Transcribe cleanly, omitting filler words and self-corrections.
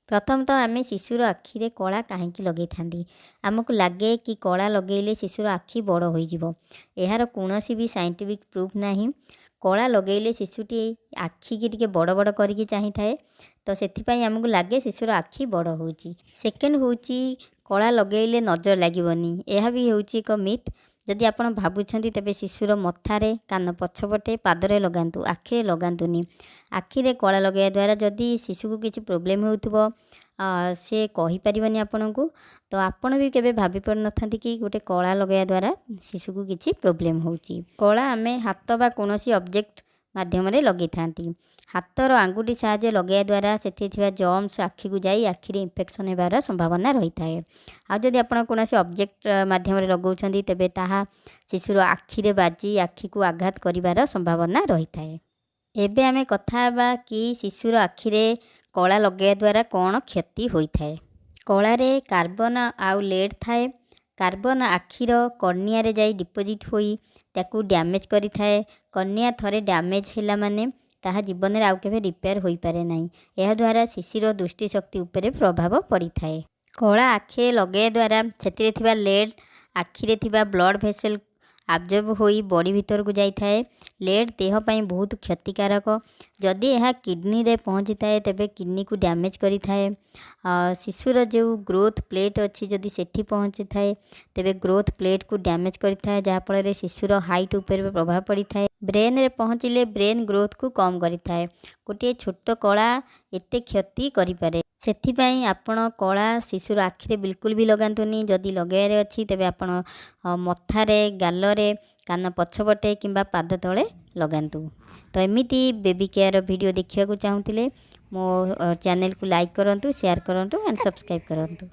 ପ୍ରଥମତଃ ଆମେ ଶିଶୁର ଆଖିରେ କଳା କାହିଁକି ଲଗେଇଥାନ୍ତି? ଆମକୁ ଲାଗେ କି କଳା ଲଗେଇଲେ ଶିଶୁର ଆଖି ବଡ଼ ହୋଇଯିବ। ଏହାର କୌଣସି ବି ସାଇଣ୍ଟିଫିକ୍ ପ୍ରୁଫ୍ ନାହିଁ। କଳା ଲଗେଇଲେ ଶିଶୁଟି ଆଖିକି ଟିକେ ବଡ଼ ବଡ଼ କରିକି ଚାହିଁଥାଏ, ତ ସେଥିପାଇଁ ଆମକୁ ଲାଗେ ଶିଶୁର ଆଖି ବଡ଼ ହେଉଛି। ସେକେଣ୍ଡ ହେଉଛି, କଳା ଲଗେଇଲେ ନଜର ଲାଗିବନି। ଏହା ବି ହେଉଛି ଏକ ମିଥ୍। ଯଦି ଆପଣ ଭାବୁଛନ୍ତି, ତେବେ ଶିଶୁର ମଥାରେ, କାନ ପଛପଟେ, ପାଦରେ ଲଗାନ୍ତୁ, ଆଖିରେ ଲଗାନ୍ତୁନି। ଆଖିରେ କଳା ଲଗାଇବା ଦ୍ୱାରା ଯଦି ଶିଶୁକୁ କିଛି ପ୍ରୋବ୍ଲେମ୍ ହେଉଥିବ, ସେ କହିପାରିବନି ଆପଣଙ୍କୁ। ତ ଆପଣ ବି କେବେ ଭାବି ପାରିନଥାନ୍ତି କି ଗୋଟେ କଳା ଲଗାଇବା ଦ୍ୱାରା ଶିଶୁକୁ କିଛି ପ୍ରୋବ୍ଲେମ୍ ହେଉଛି। କଳା ଆମେ ହାତ ବା କୌଣସି ଅବଜେକ୍ଟ ମାଧ୍ୟମରେ ଲଗେଇଥାନ୍ତି। ହାତର ଆଙ୍ଗୁଠି ସାହାଯ୍ୟରେ ଲଗାଇବା ଦ୍ୱାରା ସେଥିରେ ଥିବା ଜର୍ମସ୍ ଆଖିକୁ ଯାଇ ଆଖିରେ ଇନଫେକ୍ସନ୍ ହେବାର ସମ୍ଭାବନା ରହିଥାଏ। ଆଉ ଯଦି ଆପଣ କୌଣସି ଅବଜେକ୍ଟ ମାଧ୍ୟମରେ ଲଗାଉଛନ୍ତି, ତେବେ ତାହା ଶିଶୁର ଆଖିରେ ବାଜି ଆଖିକୁ ଆଘାତ କରିବାର ସମ୍ଭାବନା ରହିଥାଏ। ଏବେ ଆମେ କଥା ହେବା କି ଶିଶୁର ଆଖିରେ କଳା ଲଗାଇବା ଦ୍ୱାରା କ'ଣ କ୍ଷତି ହୋଇଥାଏ। କଳାରେ କାର୍ବନ ଆଉ ଲେଡ଼୍ ଥାଏ। କାର୍ବନ ଆଖିର କର୍ନିଆରେ ଯାଇ ଡିପୋଜିଟ୍ ହୋଇ ତାକୁ ଡ୍ୟାମେଜ୍ କରିଥାଏ। କର୍ନିଆ ଥରେ ଡ୍ୟାମେଜ୍ ହେଲା ମାନେ ତାହା ଜୀବନରେ ଆଉ କେବେ ରିପେୟାର ହୋଇପାରେ ନାହିଁ। ଏହାଦ୍ୱାରା ଶିଶୁର ଦୃଷ୍ଟିଶକ୍ତି ଉପରେ ପ୍ରଭାବ ପଡ଼ିଥାଏ। କଳା ଆଖିରେ ଲଗାଇବା ଦ୍ୱାରା ସେଥିରେ ଥିବା ଲେଡ଼୍ ଆଖିରେ ଥିବା ବ୍ଲଡ଼୍ ଭେସେଲ୍ ଆବଜର୍ବ ହୋଇ ବଡ଼ି ଭିତରକୁ ଯାଇଥାଏ। ଲେଡ଼୍ ଦେହ ପାଇଁ ବହୁତ କ୍ଷତିକାରକ। ଯଦି ଏହା କିଡ଼ନୀରେ ପହଞ୍ଚିଥାଏ, ତେବେ କିଡ଼ନୀକୁ ଡ୍ୟାମେଜ୍ କରିଥାଏ। ଶିଶୁର ଯେଉଁ ଗ୍ରୋଥ୍ ପ୍ଲେଟ୍ ଅଛି, ଯଦି ସେଠି ପହଞ୍ଚିଥାଏ, ତେବେ ଗ୍ରୋଥ୍ ପ୍ଲେଟ୍କୁ ଡ୍ୟାମେଜ୍ କରିଥାଏ, ଯାହାଫଳରେ ଶିଶୁର ହାଇଟ୍ ଉପରେ ପ୍ରଭାବ ପଡ଼ିଥାଏ। ବ୍ରେନ୍ରେ ପହଞ୍ଚିଲେ ବ୍ରେନ୍ ଗ୍ରୋଥ୍କୁ କମ୍ କରିଥାଏ। ଗୋଟିଏ ଛୋଟ କଳା ଏତେ କ୍ଷତି କରିପାରେ। ସେଥିପାଇଁ ଆପଣ କଳା ଶିଶୁର ଆଖିରେ ବିଲକୁଲ ବି ଲଗାନ୍ତୁନି। ଯଦି ଲଗାଇବାର ଅଛି, ତେବେ ଆପଣ ମଥାରେ, ଗାଲରେ, କାନ ପଛପଟେ କିମ୍ବା ପାଦ ତଳେ ଲଗାନ୍ତୁ। ତ ଏମିତି ବେବି କେୟାର ଭିଡ଼ିଓ ଦେଖିବାକୁ ଚାହୁଁଥିଲେ ମୋ ଚ୍ୟାନେଲକୁ ଲାଇକ୍ କରନ୍ତୁ, ସେୟାର କରନ୍ତୁ ଆଣ୍ଡ ସବସ୍କ୍ରାଇବ୍ କରନ୍ତୁ।